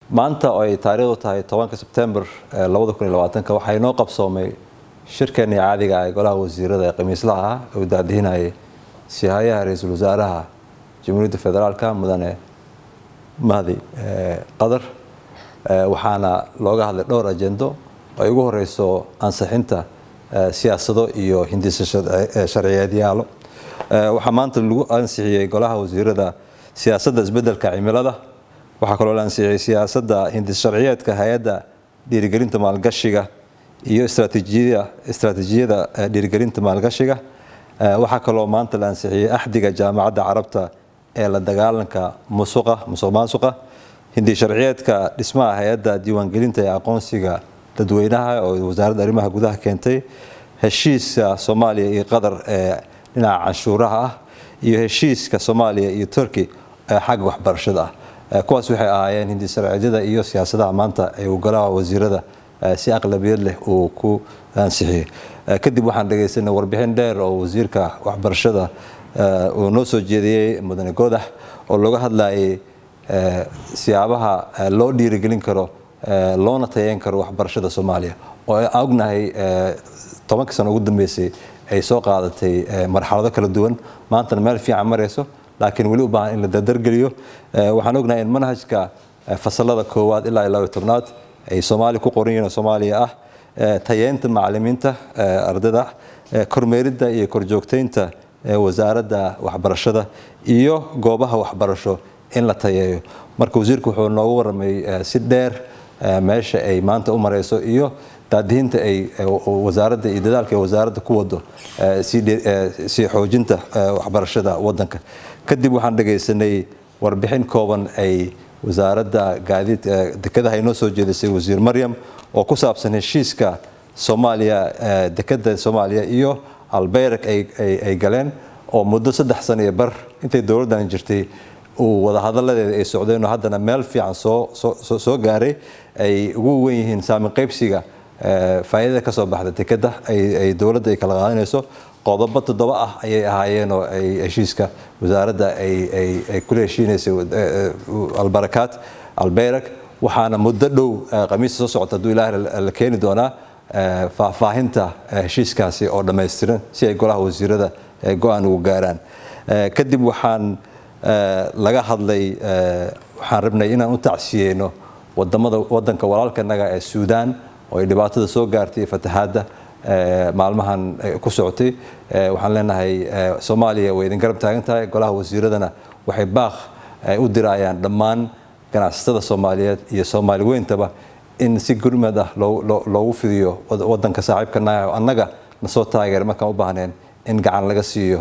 Maanta oo ay taariikhdu tahay 10-ka Sebtembar 2020-ka, waxaa inoo qabsoomay shirkeenii caadiga ah ee golaha wasiirada ee khamiislaha ah uu daadihinayay sihayaha ra-iisul wasaaraha Jamhuuriyadda Federaalka, Mudane Mahdi Qadar. Waxaana looga hadlay dhowr ajendo oo ay ugu horeyso ansixinta siyaasado iyo hindisa sharciyeedyaalo. Waxaa maanta lagu ansixiyey golaha wasiirada siyaasadda isbeddelka cimilada. Waxaa kaloo la ansixiyey siyaasadda hindis sharciyeedka hay-adda dhiirigelinta maalgashiga iyo istaraatiijiyada dhiirigelinta maalgashiga. Waxaa kaloo maanta la ansixiyey axdiga Jaamacadda Carabta ee la dagaalanka musuq maasuqa, hindi sharciyeedka dhismaha hay-adda diiwaangelinta ee aqoonsiga dadweynaha oo Wasaaradda Arrimaha Gudaha keentay, heshiiska Soomaaliya iyo Qatar ee dhinaca canshuuraha ah, iyo heshiiska Soomaaliya iyo Turkey ee xagga waxbarashada ah. Kuwaas waxay ahaayeen hindi sharciyada iyo siyaasadaha maanta ee uu golaha wasiirada si aqlabiyad leh uu ku ansixiyey. Kadib waxaan dhegaysanay warbixin dheer oo wasiirka waxbarashada uu noo soo jeediyey, Mudane Godax, oo looga hadlayay siyaabaha loo dhiirigelin karo loona tayeyn karo waxbarashada Soomaaliya, oo aan ognahay 10-ka sano ugu dambeysay ay soo qaadatay marxalado kala duwan, maantana meel fiican marayso, laakiin weli u baahan in la dardargeliyo. Waxaan ognahay in manhajka fasalada koowaad ilaa 12-aad ay Soomaaliya ku qoran yihiin oo Soomaaliya ah, tayeynta macalimiinta, ardayda, kormeeridda iyo korjoogteynta wasaaradda waxbarashada iyo goobaha waxbarasho in la tayeeyo. Marka wasiirku wuxuu noogu warramay si dheer meesha ay maanta u mareyso iyo daadihinta ay wasaaradda iyo dadaalka ay wasaaradda ku wado sii xoojinta waxbarashada wadanka. Kadib waxaan dhagaysanay warbixin kooban ay Wasaaradda Gaadiid Dekedaha inoo soo jeedisay, Wasiir Maryam, oo ku saabsan heshiiska Soomaaliya, dekeda Soomaaliya iyo Albayrak ay galeen, oo muddo 3 sano iyo bar intay dowladdan jirtay uu wadahadaladeeda ay socdeen oo haddana meel fiican soo gaaray, ay ugu wen yihiin saamin qaybsiga faa'iidada ka soo baxda dekeda ay dowladda ay kala qaadanayso. Qodobo toddoba ah ayay ahaayeen oo ay heshiiska wasaaradda ay kula heshiinaysay Albarakaat Albayrak. Waxaana muddo dhow, Khamiista soo socota hadduu Ilaahay, la keeni doonaa faahfaahinta heshiiskaasi oo dhammaystiran si ay golaha wasiirada go-aan ugu gaaraan. Kadib waxaan laga hadlay, waxaan rabnay inaan u tacsiyeyno wadamada wadanka walaalkanaga ee Suudaan oo ay dhibaatada soo gaartay fatahaadda maalmahan ku socotay. Waxaan leenahay Soomaaliya way idin garab taagan tahay. Golaha wasiiradana waxay baaq u dirayaan dhammaan ganacsatada Soomaaliyeed iyo Soomaali weyntaba in si gurmad ah loogu fidiyo wadanka saaxiibkanaga oo annaga nasoo taageera markaan u baahneen in gacan laga siiyo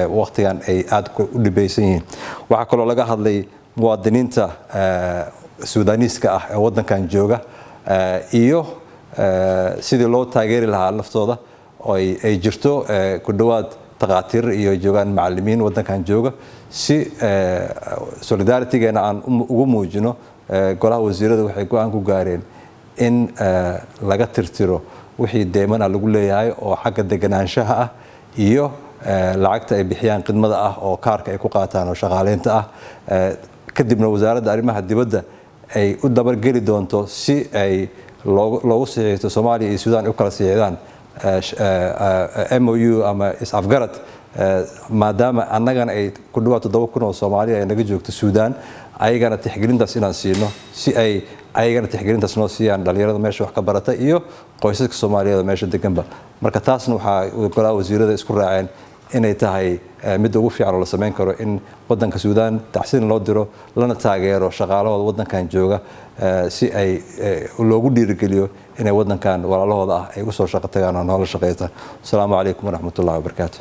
waqtigan ay aada u dhibaysan yihiin. Waxaa kaloo laga hadlay muwaadiniinta Suudaniiska ah ee wadankan jooga iyo sidii loo taageeri lahaa laftooda, oo ay jirto ku dhowaad takhaatiir iyo joogaan macalimiin wadankan jooga. Si solidarity-geena aan ugu muujino, golaha wasiirada waxay go-aan ku gaareen in laga tirtiro wixii deeman ah lagu leeyahay oo xagga deganaanshaha ah iyo lacagta ay bixiyaan khidmada ah oo kaarka ay ku qaataan oo shaqaaleynta ah. Kadibna Wasaaradda Arrimaha Dibadda ay u dabargeli doonto si ay loogu saxiixto, Soomaaliya iyo Suudaan u kala saxiixdaan MOU ama is-afgarad, maadaama annagana ay ku dhawaad 7000 oo Soomaaliya ay naga joogto Suudaan, ayagana tixgelintaas inaan siino si ay ayagana tixgelintaas noo siiyaan dhalinyarada meesha wax ka barata iyo qoysaska Soomaaliyeed oo meesha deganba. Marka taasna waxaa golaha wasiirada isku raaceen inay tahay midda ugu fiican oo la samayn karo in wadanka Suudaan tacsiin loo diro, lana taageero shaqaalahooda wadankan jooga, si ay loogu dhiirigeliyo inay wadankan walaalahooda ah ay usoo shaqo tagaan oo noola shaqeystaan. Asalaamu calaykum waraxmatullahi wabarakaatu.